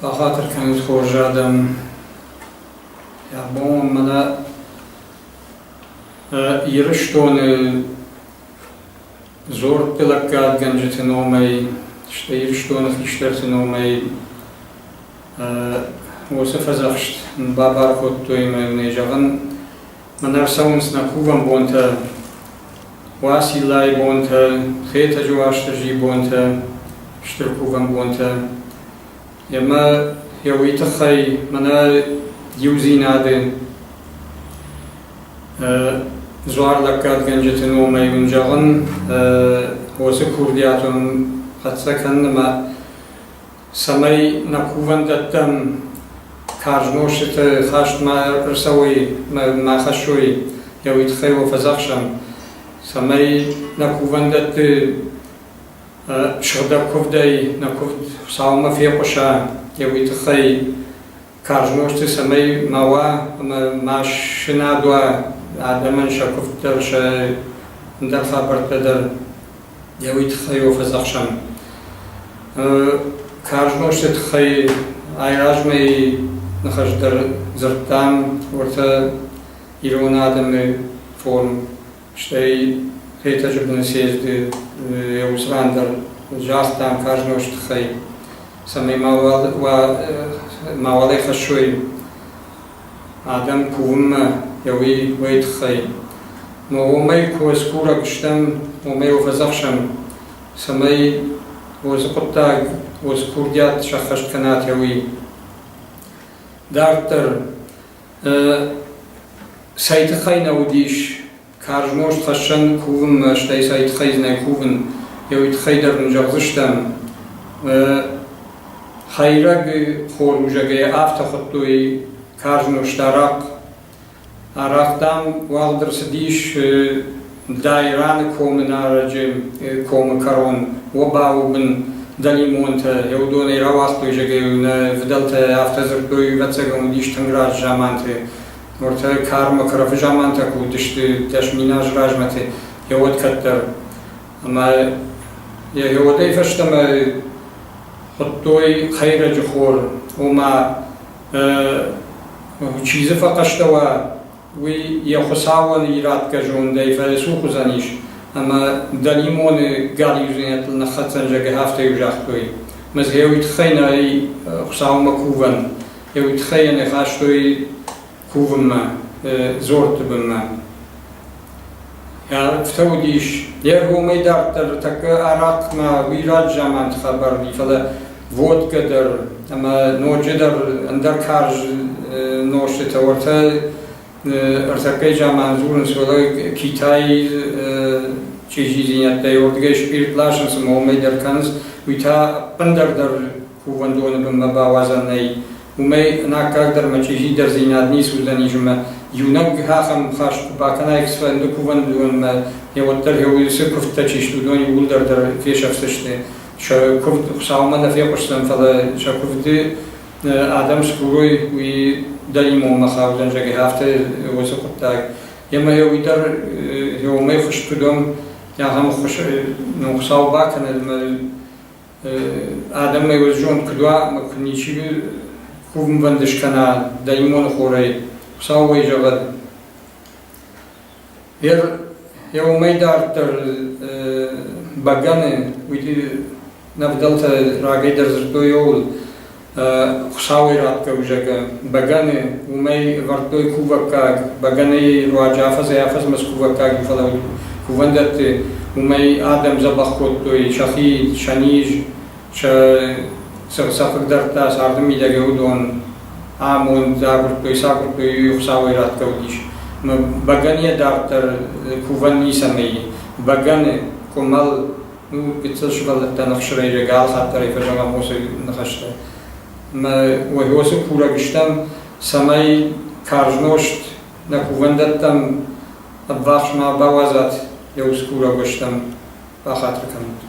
Бахатыр кӕнут, хорз адӕм. Абон мӕнӕ Ирыстоны дзуӕртты лӕггадгӕнджыты номӕй, стӕй Ирыстоны хистӕрты номӕй уыцы фӕдзӕхст бабар кодтой ӕмӕ йын ӕй зӕгъын, мӕнӕ ӕрцӕуынц нӕ кувӕн бонтӕ, Уациллайы бонтӕ, Хетӕджы Уастырджийы бонтӕ, стыр кувӕн бонтӕ. Ӕмӕ йӕ уый тыххӕй мӕнӕ иудзинады дзуарлӕггадгӕнджыты номӕй уын зӕгъын, уыцы курдиат уын хӕццӕ кӕнын ӕмӕ цӕмӕй нӕ кувӕндӕттӕм карз нозтыты хаст ма ӕрцӕуой, ма хӕссой, йӕ уый тыххӕй уӕ фӕдзӕхсӕм, цӕмӕй нӕ кувӕндӕтты сыгъдӕг куывдӕй нӕ куывд Хуыцаумӕ фехъуыса, йӕ уый тыххӕй карз нозты цӕмӕй ма уа ӕмӕ ма сынад уа адӕмӕн сӕ куывд дӕр, сӕ ӕндӕр хабӕрттӕ дӕр, йӕ уый тыххӕй уӕ фӕдзӕхсӕм. Карз нозты тыххӕй айразмӕйы ныхас дӕр дзырдтам, уӕртӕ ирон адӕмы форм стӕй Хетӕджы быны съезды уыцы ран дӕр загътам карз нозты тыххӕй, цӕмӕй мауал ӕй хӕссой адӕм кувынмӕ йӕ уый, уый тыххӕй. Но уымӕй куы скурӕг стӕм, уымӕй фӕдзӕхсӕм, цӕмӕй уыцы хъуыддаг, уыцы курдиат сӕххӕст кӕнат йӕ уый. Дарддӕр Цӕй тыххӕй нӕ уыдис карз нозт хӕссӕн кувынмӕ, стӕй цӕй тыххӕй нӕ кувын, йӕ уый тыххӕй дӕр ын зӕгъдзыстӕм. Хӕйрӕг хорузӕгӕй афтӕ хуыдтой карз нозт арахъхъ. Арахъхъ, дам, уагъд ӕрцыдис Дайраны комы нарӕджы комы кӕрон, обауы бын дӕлимонтӕ, уыдонӕй рауагътой, зӕгъгӕ, нӕ фыдӕлтӕ афтӕ дзырдтой, ӕвӕццӕгӕн, уыдис тынг раджы заманты. Уӕртӕ кармӕ кӕрӕфы замантӕ куы уыдысты 10 000 азы размӕты, еуӕд кӕддӕр. Ӕмӕ йӕ еуӕдӕй фӕстӕмӕ хуыдтой хӕйрӕджы хор, ома чи дзы фӕхъӕстӕ уа, уый йӕ Хуыцауӕн иратгӕ зондӕй фӕцух уыдзӕнис, ӕмӕ дӕлимоны галиудзинӕдтыл ныххӕцдзӕн, зӕгъгӕ, афтӕ-иу загътой. Мӕ дзы уый тыххӕй нӕй Хуыцаумӕ кувӕн, уый тыххӕй йӕ нӕ хастой кувынмӕ, дзордты бынмӕ. Афтӕ уыдис. Йе ргомӕй дарддӕр тӕккӕ арахъмӕ уый раджы заманты хабар уыди, фӕлӕ водкӕ дӕр ӕмӕ ноджыдӕр ӕндӕр карз нозтытӕ уӕртӕ ӕртӕккӕйы заман дзурынц, фӕлӕ Китайы чъизидзинӕдтӕй уырдыгӕй спъирт ласынц ӕмӕ уымӕй дӕр кӕнынц, уый та ӕппындӕр дӕр кувӕндоны бынмӕ бауадзӕн нӕй. Уымӕй ӕнаккагдӕр ӕмӕ чъизидӕрдзинад ницы уыдзӕнис ӕмӕ иунӕг ахӕм хӕст куы бакӕнай цыфӕнды кувӕндонмӕ, йе уӕддӕр уыцы куывдтӕ чи сты, уыдон иууылдӕр дӕр фесӕфдзысты. Сӕ куывд Хуыцаумӕ нӕ фехъуысдзӕн, фӕлӕ сӕ куывды адӕм скурой, уый дӕлимонмӕ хаудзӕн, зӕгъгӕ, афтӕ уыцы хъуыддаг. Ӕмӕ уый дӕр уымӕй хуыст куыд уӕм, ахӕм ӕххуыс Хуыцау бакӕнӕд ӕмӕ адӕммӕ зонд куыд уа ӕмӕ куы ничи кувынвӕнд скӕна дӕлимоны хорӕй, Хуыцау уый зӕгъӕд. Йӕ уымӕй дарддӕр бӕгӕны, уый нӕ фыдӕлтӕ рагӕй дӕр дзырдтой ууыл, Хуыцауӕй ратгӕ у, зӕгъгӕ. Бӕгӕны, уымӕй ӕвӕрдтой кувӕггаг, бӕгӕныйы руаджы афӕдзӕй-афӕдзмӕ скувӕггаг фӕлӕ кувӕндӕтты уымӕй адӕм дзӕбӕх кодтой сӕхи, сӕ низ, сӕ сӕ хъыгдӕрдта царды мидӕг уыдон амонд агуырдтой, цы агуырдтой, уый Хуыцауӕй ратгӕ уыдис. Ӕмӕ бӕгӕныйӕ дарддӕр кувӕн ницӕмӕй и. Бӕгӕны, къуымӕл, ну, гыццыл сывӕллӕттӕн ӕхсырӕй регал хаттӕрӕй фӕзӕгъӕм уыцы ныхӕстӕ. Ӕмӕ уыцы курӕг стӕм, цӕмӕй карз нозт нӕ кувӕндӕттӕм ӕввахс ма бауадзат, йӕ ус курӕг стӕм, бахатыр кӕнут.